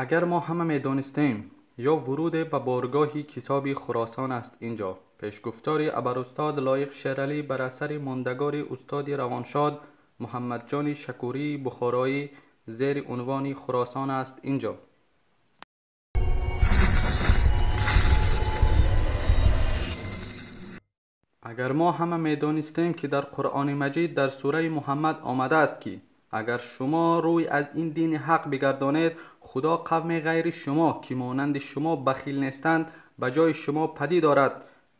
Агар мо ҳама медонистем, ё вуруд ба боргоҳи китоби Хуросон аст инҷо, пешгуфтори абарустод Лоиқ Шералӣ бар асари мондагори устоди равоншод Муҳаммадҷони Шакурии Бухороӣ зери унвони Хуросон аст инҷо. Агар мо ҳама медонистем, ки дар Қуръони Маҷид дар сураи Муҳаммад омадааст, ки агар шумо рӯй аз ин дини ҳақ бигардонед, Худо қавми ғайри шумо, ки монанди шумо бахил нестанд, ба ҷои шумо падид орад.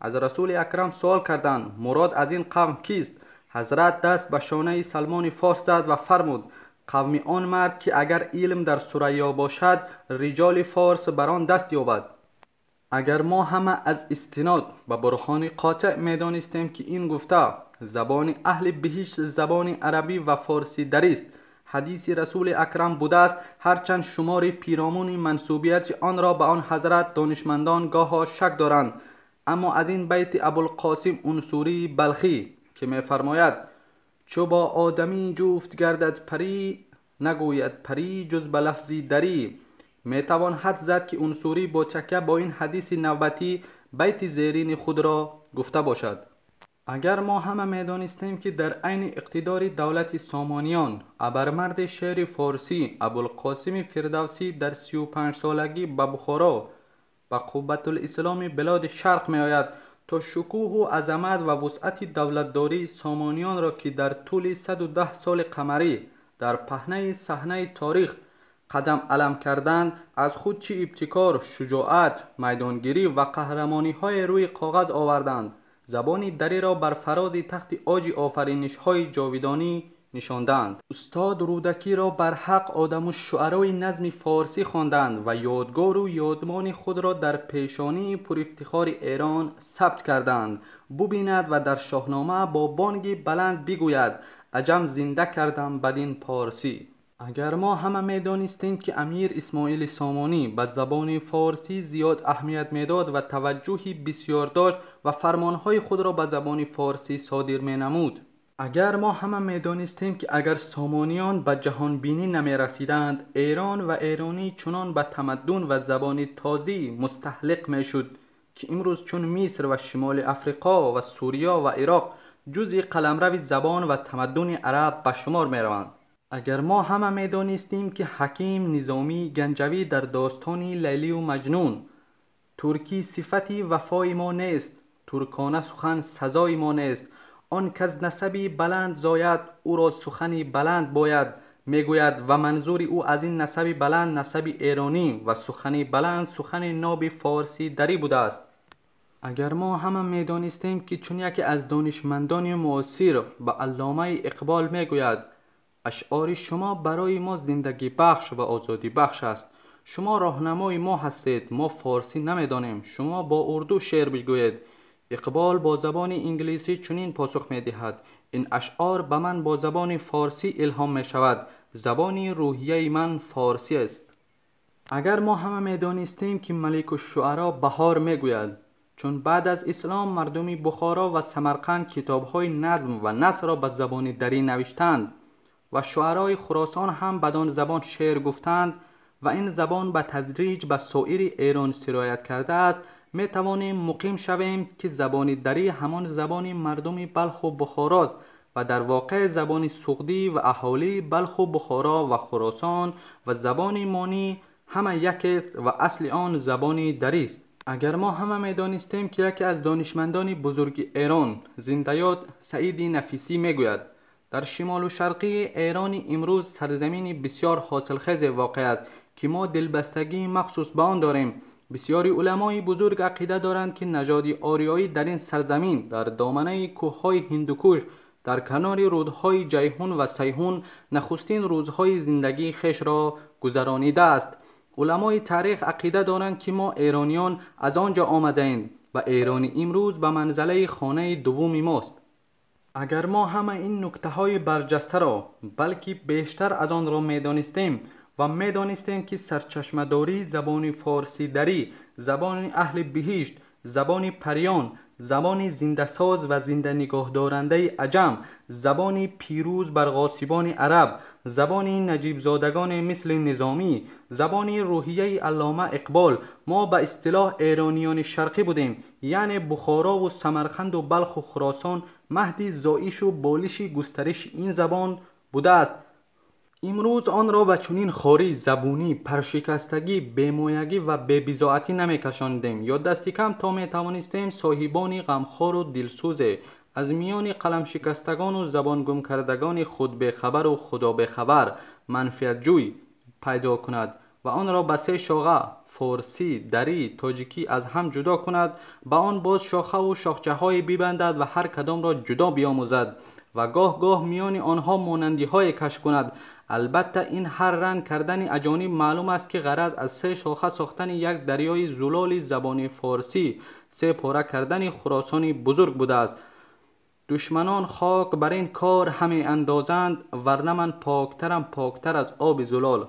Аз Расули Акрам суол карданд: мурод аз ин қавм кист? Ҳазрат даст ба шонаи Салмони Форс зад ва фармуд: қавми он мард, ки агар илм дар Сурайё бошад, риҷоли форс бар он даст ёбад. Агар мо ҳама аз истинод ба бурҳони қотеъ медонистем, ки ин гуфта забони аҳли биҳишт забони арабӣ ва форсӣ дарист, ҳадиси Расули Акрам будааст, ҳарчанд шумори пиромуни мансубияти онро ба он ҳазрат донишмандон гоҳо шак доранд, аммо аз ин байти Абулқосим Унсурии Балхӣ, ки мефармояд: чу бо одамӣ ҷуфт гардад парӣ, нагӯяд парӣ ҷуз ба лафзи дарӣ, метавон ҳад зад, ки Унсурӣ бо чакка бо ин ҳадиси навбатӣ байти зерини худро гуфта бошад. Агар мо ҳама медонистем, ки дар айни иқтидори давлати Сомониён абармарди шеъри форсӣ Абулқосими Фирдавсӣ дар 35 солагӣ ба Бухоро, ба Қувватулисломи билоди Шарқ меояд, то шукӯҳу азамат ва вусъати давлатдории Сомониёнро, ки дар тӯли 110 соли қамарӣ дар паҳнаи саҳнаи таърих қадам алам карданд, аз худ чӣ ибтикор, шуҷоат, майдонгирӣ ва қаҳрамониҳои рӯи коғаз оварданд, забони дариро бар фарози тахти оҷи офаринишҳои ҷовидонӣ нишонданд. Устод Рӯдакиро барҳақ одаму шуарои назми форсӣ хонданд ва ёдгору ёдмони худро дар пешонии пурифтихори Эрон сабт карданд. Бубинад ва дар Шоҳнома бо бонги баланд бигӯяд: аҷам зинда кардам бадин порсӣ. Агар мо ҳама медонистем, ки Амир Исмоили Сомонӣ ба забони форсӣ зиёд аҳамият медод ва таваҷҷӯҳи бисёр дошт ва фармонҳои худро ба забони форсӣ содир менамуд. Агар мо ҳама медонистем, ки агар Сомониён ба ҷаҳонбинӣ намерасиданд, Эрон ва эронӣ чунон ба тамаддун ва забони тозӣ мустаҳлиқ мешуд, ки имрӯз чун Миср ва Шимоли Африқо ва Сурия ва Ироқ ҷузъи қаламрави забон ва тамаддуни араб ба шумор мераванд. Агар мо ҳама медонистем, ки Ҳаким Низомии Ганҷавӣ дар достони Лайлию Маҷнун туркӣ сифати вафои мо нест, туркона сухан сазои мо нест, он кас насаби баланд зояд, ӯро сухани баланд бояд, мегӯяд ва манзури ӯ аз ин насаби баланд насаби эронӣ ва сухани баланд сухани ноби форсӣ дарӣ будааст. Агар мо ҳама медонистем, ки чун яке аз донишмандони муосир ба Алломаи Иқбол мегӯяд: ашъори шумо барои мо зиндагибахш ва озодибахш аст, шумо роҳнамои мо ҳастед, мо форсӣ намедонем, шумо бо урду шеър бигӯед. Иқбол бо забони инглисӣ чунин посух медиҳад: ин ашъор ба ман бо забони форсӣ илҳом мешавад, забони рӯҳияи ман форсӣ аст. Агар мо ҳама медонистем, ки Маликушшуаро Баҳор мегӯяд, чун баъд аз ислом мардуми Бухоро ва Самарқанд китобҳои назм ва насрро ба забони дарӣ навиштанд ва шуарои Хуросон ҳам бадон забон шеър гуфтанд ва ин забон ба тадриҷ ба соири Эрон сироят кардааст, метавонем муқим шавем, ки забони дарӣ ҳамон забони мардуми Балху Бухорост ва дар воқеъ забони суғдӣ ва аҳолии Балху Бухоро ва Хуросон ва забони монӣ ҳама якест ва асли он забони дарист. Агар мо ҳама медонистем, ки яке аз донишмандони бузурги Эрон зиндаёд Саиди Нафисӣ мегӯяд: дар шимолу шарқии Эрони имрӯз сарзамини бисёр ҳосилхезе воқеъ аст, ки мо дилбастагии махсус ба он дорем. Бисёри уламои бузург ақида доранд, ки нажоди ориёӣ дар ин сарзамин дар доманаи кӯҳҳои Ҳиндукуш дар канори рӯдҳои Ҷайҳун ва Сайҳун нахустин рӯзҳои зиндагии хешро гузаронидааст. Уламои таърих ақида доранд, ки мо эрониён аз он ҷо омадаем ва эрони имрӯз ба манзалаи хонаи дуввуми мост. Агар мо ҳама ин нуктаҳои барҷастаро, балки бештар аз онро медонистем ва медонистем, ки сарчашмадории забони форсӣ дарӣ, забони аҳли биҳишт, забони париён, забони зиндасоз ва зинда нигоҳдорандаи аҷам, забони пирӯз бар ғосибони араб, забони наҷибзодагони мисли Низомӣ, забони рӯҳияи Аллома Иқбол. Мо ба истилоҳ эрониёни шарқӣ будем, яъне Бухорову Самарқанду Балху Хуросон маҳди зоишу болиши густариши ин забон будааст. Имрӯз онро ба чунин хорӣ, забунӣ, паршикастагӣ, бемоягӣ ва бебизоатӣ намекашонидем ё дасти кам то метавонистем соҳибони ғамхору дилсӯзе аз миёни қаламшикастагону забонгумкардагони худбехабару худобехабар манфиатҷӯй пайдо кунад ва онро ба се шоха форсӣ, дарӣ, тоҷикӣ аз ҳам ҷудо кунад, ба он боз шохаву шохчаҳое бибандад ва ҳар кадомро ҷудо биомӯзад ва гоҳ-гоҳ миёни онҳо монандиҳое кашф кунад. Албатта ин ҳар ранг кардани аҷониб маълум аст, ки ғараз аз се шоха сохтани як дарёи зулоли забони форсӣ се пора кардани Хуросони бузург будааст. Душманон хок бар ин кор ҳаме андозанд, варна ман поктарам, поктар аз оби зулол.